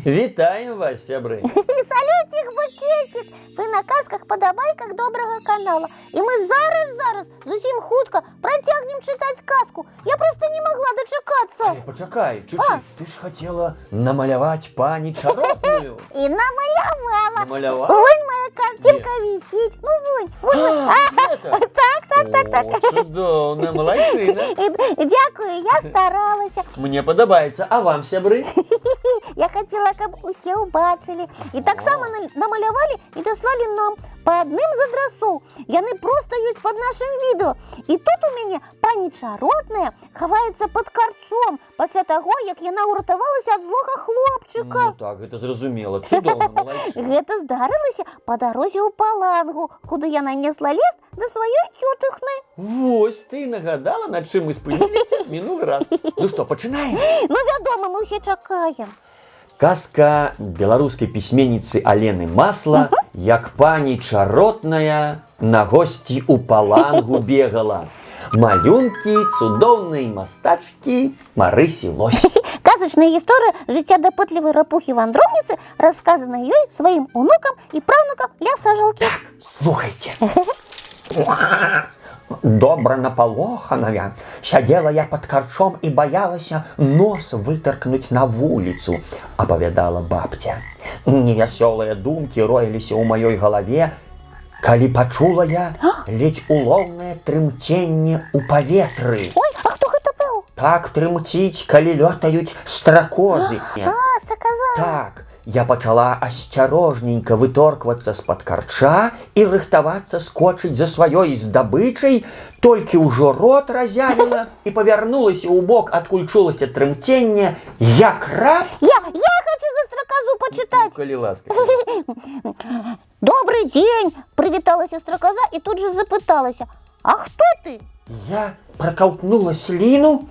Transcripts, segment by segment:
Вітаем вас, сябры! Салютик, букетик! Вы на казках падабайках добрага канала. І мы зараз, зусім хутка працягнем чытаць казку. Я проста не магла дачакацца. Але пачакай, Чычы, ты ж хацела намаляваць пані Чаротную. І намалявала. Намалявала? Вунь мая карцінка вісіць. Ну вунь, вунь, вунь. А, гэта? Так. О, цудоўна, малайчына. Дзякую, я старалася. Мне падабаецца, а вам, сябры? Я хацела, каб усе ўбачылі. І таксама намалявалі і даслалі нам па адным з адрасоў. Яны проста ёсць пад нашым відэо. І тут у мяне пані Чаротная хаваецца пад карчом пасля таго, як яна ўратавалася ад злога хлопчыка. Ну так, гэта зразумела. Цудоўна, малайчына. Гэта здарылася па дарозе ў Палангу, куды яна несла ліст да сваёй цётэхны. Вось ты нагадала, на чым мы спыніліся мінулы раз. Ну што, пачынаем? Ну, вядома, мы ўсе чакаем. Казка беларускай пісьменніцы Алены Масла «Як пані Чаротная на госці ў Палангу бегала». Малюнкі цудоўнай мастачкі Марысі Лось. Казачная гісторыя жыцця дапытлівай рапухі-вандроўніцы расказана ёй сваім унукам і праўнукам ля сажалкі. Слухайце. Добра напалоханая, сядзела я пад карчом і баялася нос вытаркнуць на вуліцу, апавядала бабця. Невясёлыя думкі роіліся ў маёй галаве, калі пачула я ледзь улоўнае трымценне ў паветры. Ой, а хто гэта быў? Так трымціць, калі лётаюць стракозы. А, страказа. Так, я пачала асцярожненька выторквацца з-пад карча і рыхтавацца скочыць за сваёй здабычай, толькі ўжо рот разявіла і павярнулася ў бок, адкуль чулася трымценне, як раб. Я хачу за страказу пачытаць. Калі ласка. Добры дзень, прывіталася страказа і тут жа запыталася: А хто ты? Я пракаўтнула сліну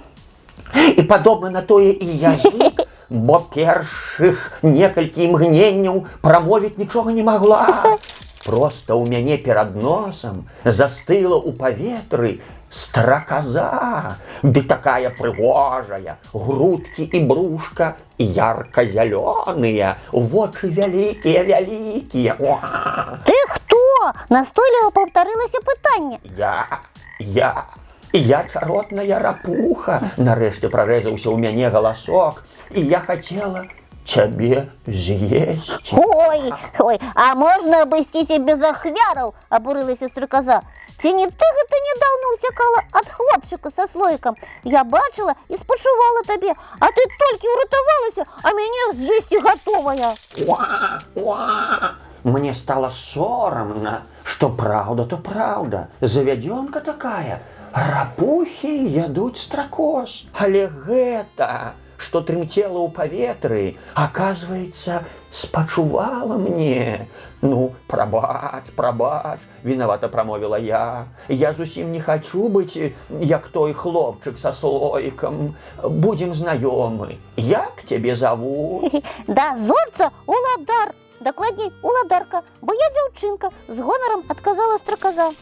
і, падобна на тое, і язык, бо першых некалькі імгненняў прамовіць нічога не магла. Проста ў мяне перад носам застыла ў паветры страказа, ды такая прыгожая, грудкі і брушка ярка-зялёныя, вочы вялікія, вялікія. Уа! Ты хто? Настойліва паўтарылася пытанне. Я чаротная рапуха, нарэшце прарэзаўся ў мяне галасок, і я хацела цябе з'есці. Ой, ой, а можна абысціся без ахвяраў, абурылася страказа. Ці не ты гэта нядаўна ўцякала ад хлопчыка са слоікам? Я бачыла і спачувала табе, а ты толькі ўратавалася, а мяне з'есці гатовая. Уа, уа. Мне стала сорамна, што праўда, то праўда. Завядзёнка такая. Рапухі ядуць стракоз. Але гэта, што трымцела ў паветры, аказваецца, спачувала мне. Ну, прабач, прабач, вінавата прамовіла я. Я зусім не хачу быць, як той хлопчык са слоікам. Будзем знаёмы. Як цябе завуць? Дазорца Уладар, дакладней, Уладарка, бо я дзяўчынка, з гонарам адказала страказа.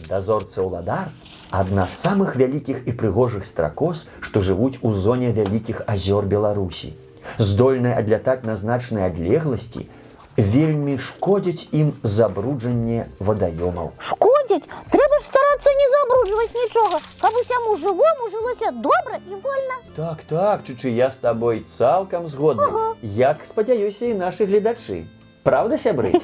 Дазорца Уладар — адна з самых вялікіх і прыгожых стракоз, што жывуць у зоне вялікіх азёр Беларусі. Здольная адлятаць на значныя адлегласці, вельмі шкодзіць ім забруджанне вадаёмаў. Шкодзіць? Трэба ж старацца не забруджваць нічога, каб усяму жывому жылося добра і вольна. Так, Чычы, я з табой цалкам згодны. Як, спадзяюся, і нашы гледачы. Праўда, сябры?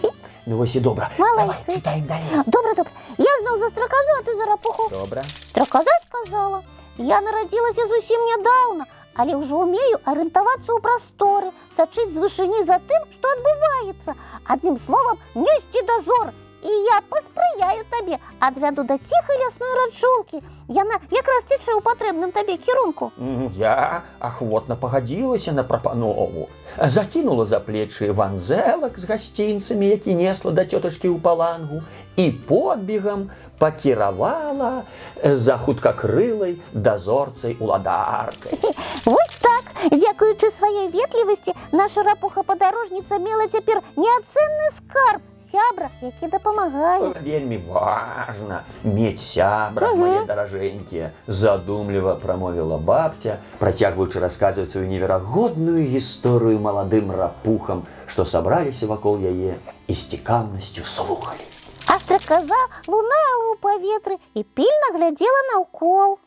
Ну вось і добра. Давай, Малайцы. чытаем далей. Добра, добра. Я зноў за страказу, а ты за рапуху. Добра. Страказа сказала: Я нарадзілася зусім нядаўна, але ўжо ўмею арыентавацца ў прасторы, сачыць з вышыні за тым, што адбываецца. Адным словам, несці дазор. І я паспрыяю табе, адвяду да ціхай лясной рачулкі. Яна якраз цячэ ў патрэбным табе кірунку. Я ахвотна пагадзілася на прапанову. Закінула за плечы ванзэлак з гасцінцамі, які несла да цётачкі ў Палангу, і подбегам пакіравала за хуткакрылай дазорцай Уладаркай. Вось так. Дзякуючы сваёй ветлівасці, наша рапуха-падарожніца мела цяпер неацэнны скарб, сябра, які дапамагае. Вельмі важна мець сябра, мае даражэнькія, задумліва прамовіла бабця, працягваючы расказваць сваю неверагодную гісторыю маладым рапухам, што сабраліся вакол яе і з цікаўнасцю слухалі. А страказа лунала ў паветры і пільна глядзела наўкол.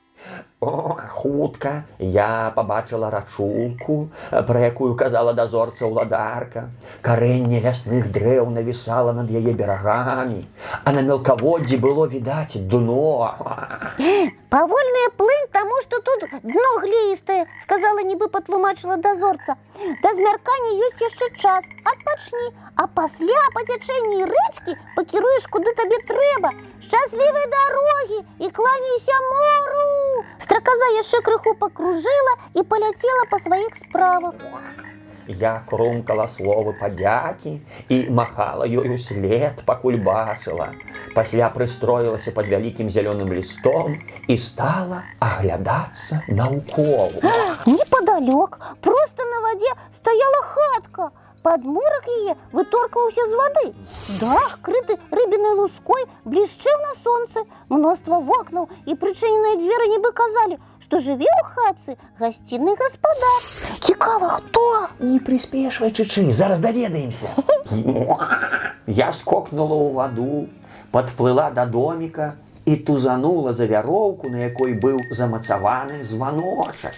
О, хутка я пабачыла рачулку, пра якую казала дазорца ўладарка. Карэнне лясных дрэў навісала над яе берагамі, а на мелкаводдзі было відаць дно. Павольная плынь, таму што тут дно глеістае, сказала, нібы патлумачыла дазорца. Да змяркання ёсць яшчэ час. Адпачні, а пасля па цячэнні рэчкі пакіруеш, куды табе трэба. Шчаслівай дарогі і кланяйся мору. Страказа яшчэ крыху пакружыла і паляцела па сваіх справах. Я крумкала словы падзякі і махала ёй услед, пакуль бачыла. Пасля прыстроілася пад вялікім зялёным лістом і стала аглядацца наўкол. Непадалёк, проста на вадзе, стаяла хатка. Падмурак яе выторкваўся з вады. Дах, крыты рыбінай луской, блішчэў на сонцы. Мноства вокнаў і прычыненыя дзверы нібы казалі, што жыве ў хатцы гасцінны гаспадар. Цікава, хто? Не прыспешвай, Чычы, зараз даведаемся. Я скокнула ў ваду, падплыла да доміка і тузанула за вяроўку, на якой быў замацаваны званочак.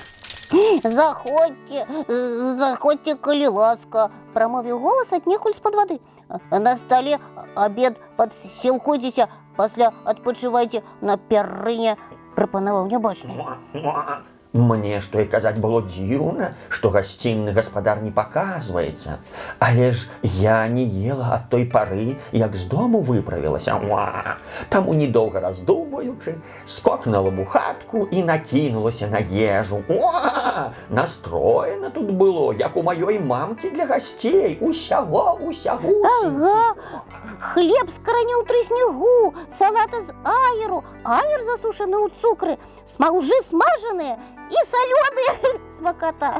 Заходзьце, заходзьце, калі ласка, прамовіў голас аднекуль з-пад вады. На стале абед, падсілкуйцеся, пасля адпачывайце на пярыне, прапанаваў нябачны. Мне, што і казаць, было дзіўна, што гасцінны гаспадар не паказваецца. Але ж я не ела ад той пары, як з дому выправілася. Уа! Таму, недоўга раздумваючы, скокнула ў хатку і накінулася на ежу. Уа! Настроена тут было, як у маёй мамкі для гасцей. Усяго, усяго. Ага, хлеб з каранёў трыснегу, салата з аеру, аер, засушаны ў цукры, смаўжы смажаныя і салёныя. Смаката.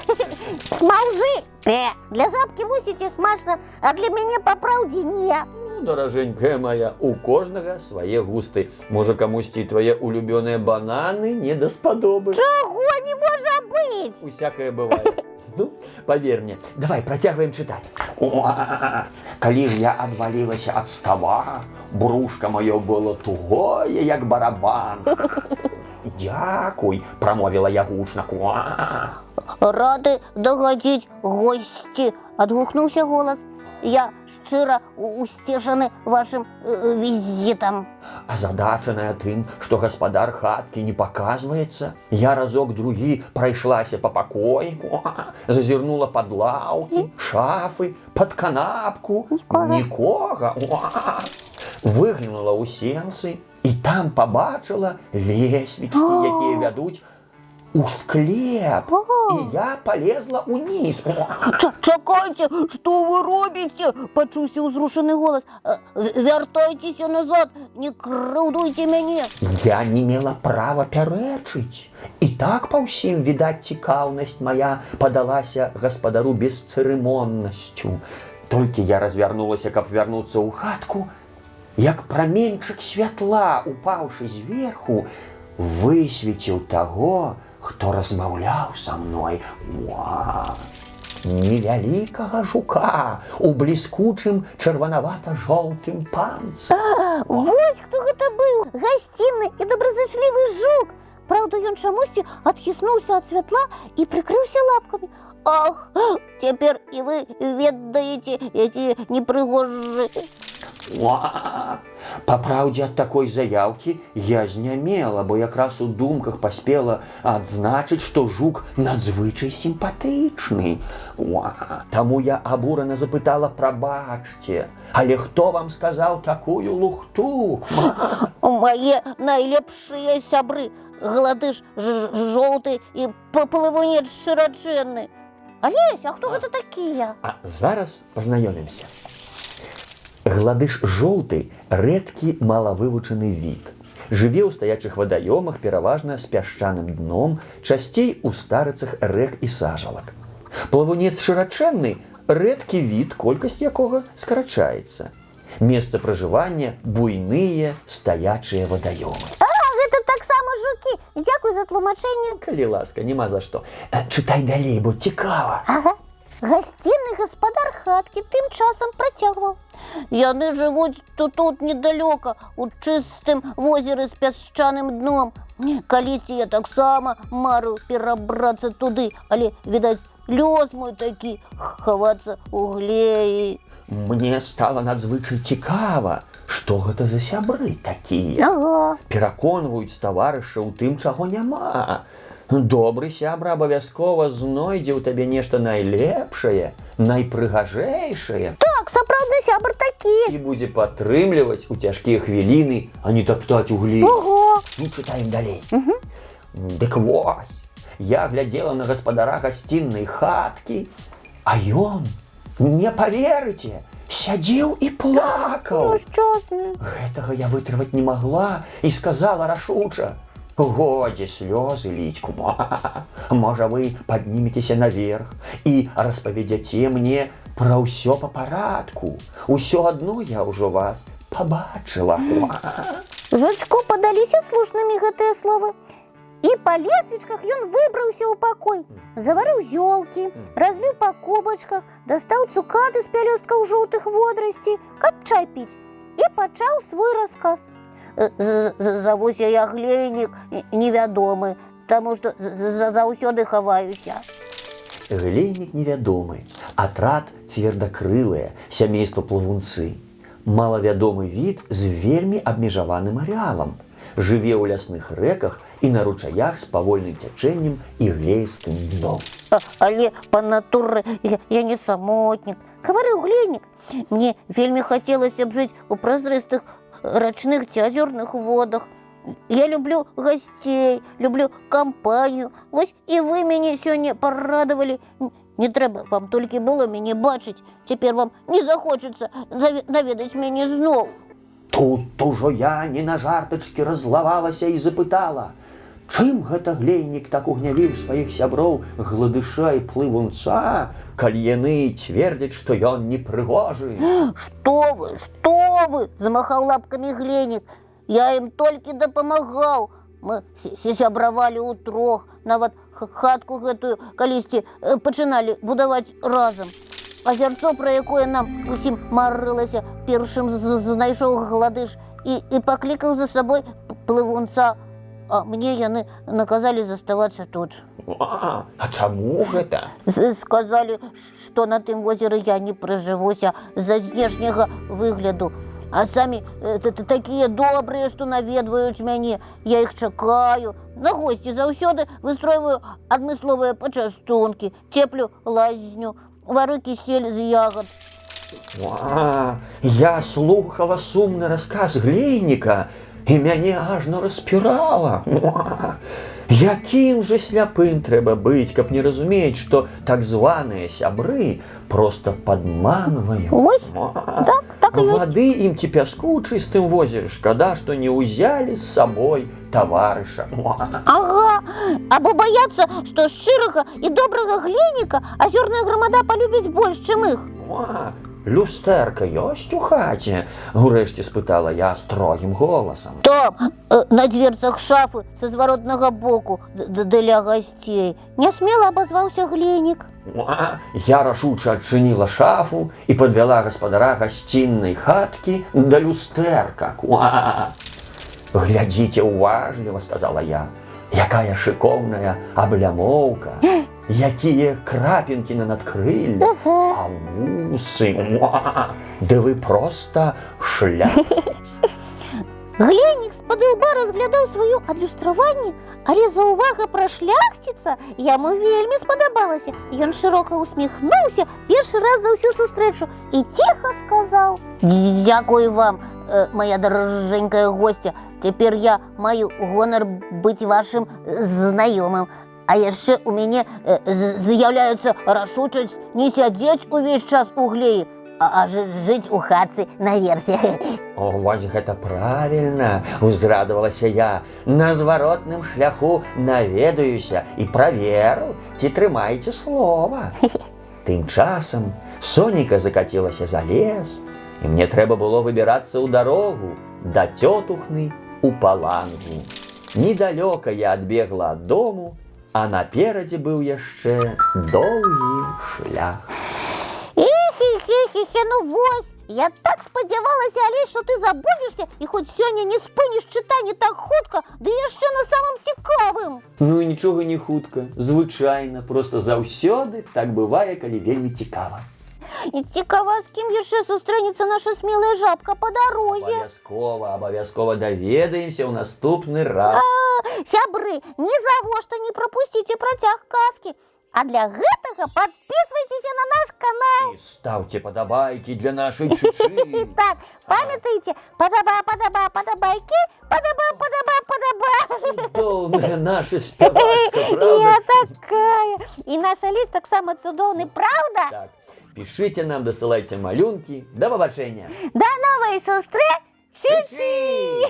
Смаўжы! Пе. Для жабкі, мусіць, і смачна, а для мяне, па праўдзе, не. Ну, даражэнькая моя, у кожнага свае густы. Можа, камусьці і твае улюбёныя бананы не даспадобы. Чаго не можа быць? Усякае бывае. Ну, павер мне. Давай, працягваем чытаць. О, калі ж я адвалілася ад стала, брушка маё было тугое, як барабан. Дзякуй, прамовіла я гучна. Ква. Рады дагадзіць госці, адгукнуўся голас. Я шчыра усцешаны вашым візітам. Азадачаная тым, што гаспадар хаткі не паказваецца, я разок другі прайшлася па пакоіку, зазірнула пад лаўкі, шафы, пад канапку. Нікога. Нікога. Выглянула ў сенцы і там пабачыла лесвічкі, якія вядуць у склеп. І я палезла ўніз. Чакайце, што вы робіце? Пачуўся ўзрушаны голас. Вяртайцеся назад, не крыўдуйце мяне. Я не мела права пярэчыць. І так па ўсім відаць, цікаўнасць моя падалася гаспадару бесцырымоннасцю. Толькі я развярнулася, каб вярнуцца ў хатку, як праменьчык святла, упаўшы зверху, высвеціў таго, хто размаўляў са мной. Уа! Невялікага жука у бліскучым чырванавата-жоўтым панцыры. Вось хто гэта быў, гасцінны і добразычлівы жук. Праўда, ён чамусьці адхіснуўся ад святла і прыкрыўся лапкамі. Ах, цяпер і вы ведаеце, які непрыгожы. Уа! Па праўдзе, ад такой заяўкі я знямела, бо якраз у думках паспела адзначыць, што жук надзвычай сімпатычны. Уа! Таму я абурана запытала: «Прабачце, але хто вам сказаў такую лухту?» Мае найлепшыя сябры, гладыш жоўты і паплывунец шырачэнны. Алесь, а хто гэта такія? А зараз пазнаёмімся. Гладыш жоўты — рэдкі, малавывучаны від. Жыве ў стаячых вадаёмах, пераважна з пясчаным дном, часцей у старыцах рэк і сажалак. Плавунец шырачэнны — рэдкі від, колькасць якога скарачаецца. Месца пражывання — буйныя стаячыя вадаёмы. А, гэта таксама жукі. Дзякуй за тлумачэнне. Калі ласка, няма за што. Чытай далей, бо цікава. Ага. Гасцінны гаспадар хаткі тым часам працягваў. Яны жывуць тут недалёка, у чыстым возеры з пясчаным дном. Калісьці я таксама марыў перабрацца туды, але, відаць, лёс мой такі — хавацца ў глеі. Мне стала надзвычай цікава, што гэта за сябры такія. Пераконваюць таварыша ў тым, чаго няма. Добры сябра абавязкова знойдзе ў табе нешта найлепшае, найпрыгажэйшае Так, сапраўдны сябар такі. і будзе падтрымліваць у цяжкія хвіліны, а не таптаць у глей. Ну, чытаем далей. Дык вось, я глядзела на гаспадара гасціннай хаткі, а ён, не паверыце, сядзеў і плакаў. Няшчасны. Гэтага я вытрываць не магла і сказала рашуча: «Годзе слёзы ліць, кума. Можа, вы паднімецеся наверх і распаведзяце мне пра ўсё па парадку. Усё адно я ўжо вас пабачыла». Кума. Жучку падаліся слушнымі гэтыя словы. І па лесвічках ён выбраўся ў пакой, заварыў зёлкі, разліў па кубачках, дастаў цукаты з пялёсткаў жоўтых водарасцей, каб чай піць, і пачаў свой расказ. Завуся я Глейнік Невядомы, таму што заўсёды хаваюся. Глейнік невядомы, атрад цвердакрылыя, сямейства плавунцы. Малавядомы від з вельмі абмежаваным арэалам. Жыве ў лясных рэках і на ручаях з павольным цячэннем і глеістым дном. Але па натуры я не самотнік, гаварыў Глейнік. Мне вельмі хацелася б жыць у празрыстых рачных ці азёрных водах. Я люблю гасцей, люблю кампанію. Вось і вы мяне сёння парадавалі. Не трэба вам толькі было мяне бачыць. Цяпер вам не захочацца наведаць мяне зноў. Тут ужо я не на жартачкі раззлавалася і запытала: чым гэта Глейнік так угнявіў сваіх сяброў Гладыша і Плывунца, калі яны цвердзяць, што ён непрыгожы? Што вы, што вы, замахаў лапкамі Глейнік. Я ім толькі дапамагаў. Мы сябравалі ўтрох, нават хатку гэтую калісьці пачыналі будаваць разам. Азярцо, пра якое нам усім марылася, першым знайшоў Гладыш і паклікаў за сабой Плывунца. А мне яны наказалі заставацца тут. А чаму гэта? Сказалі, што на тым возеры я не прыжывуся з-за знешняга выгляду. А самі такія добрыя, што наведваюць мяне. Я іх чакаю. На госці заўсёды выстройваю адмысловыя пачастункі, цеплю лазню, вару кісель з ягад. А, я слухала сумны расказ Глейніка, і мяне ажно распірала. Уа! Якім жа сляпым трэба быць, каб не разумець, што так званыя сябры проста падманваюць. Вось, Уа! так, так і ёсць. Вады ім ці пяску ў чыстым возеры шкада, што не ўзялі з сабой таварыша. Уа! Ага, або баяцца, што шчырага і добрага Глейніка азёрная грамада палюбіць больш, чым іх. Уа! Люстэрка ёсць у хаце? Урэшце спытала я строгім голасам. Там, на дверцах шафы са зваротнага боку для гасцей. Нясмела абазваўся Глейнік. Уа! Я рашуча адчыніла шафу і падвяла гаспадара гасціннай хаткі да люстэрка. Уа! «Глядзіце уважліва, — сказала я, — якая шыкоўная аблямоўка, якія крапінкі на надкрыллях, а вусы, уа! Да вы проста шлях». Глейнік з-пад ілба разглядаў сваё адлюстраванне, але заўвага пра шляхціца яму вельмі спадабалася. Ён шырока усміхнуўся першы раз за ўсю сустрэчу і ціха сказаў: «Дзякую вам, моя даражэнькая госця. Цяпер я маю гонар быць вашым знаёмым. А яшчэ у мяне з'яўляецца рашучасць не сядзець увесь час у глеі. А жыць у хатцы наверсе. О, вось гэта правільна, узрадавалася я. На зваротным шляху наведаюся і праверу, ці трымаеце слова. Тым часам сонейка закацілася за лес, і мне трэба было выбірацца ў дарогу да цётухны у Палангу. Недалёка я адбегла ад дому, а наперадзе быў яшчэ доўгі шлях. Эхе-хе-хе, ну вось, я так спадзявалася, Алесь, што ты забудзешся і хоць сёння не спыніш чытанне так хутка, ды яшчэ на самым цікавым. Ну і нічога не хутка, звычайна, проста заўсёды так бывае, калі вельмі цікава. І цікава, з кім яшчэ сустрэнецца наша смелая жабка па дарозе. Абавязкова, абавязкова даведаемся ў наступны раз. Сябры, ні завошта не прапусціце працяг казкі. А для гэтага падпісвайцеся на наш канал. І стаўце падабайкі для нашай Чычы. Так, памятаеце, падаба, падаба, падабайкі, падаба, падаба, падаба. Цудоўная наша спявачка, Я правда? такая. І наш Алесь таксама цудоўны, правда? Так, пішыце нам, дасылайце малюнкі. Да пабачэння. Да новай сустрэчы! Чы-чы!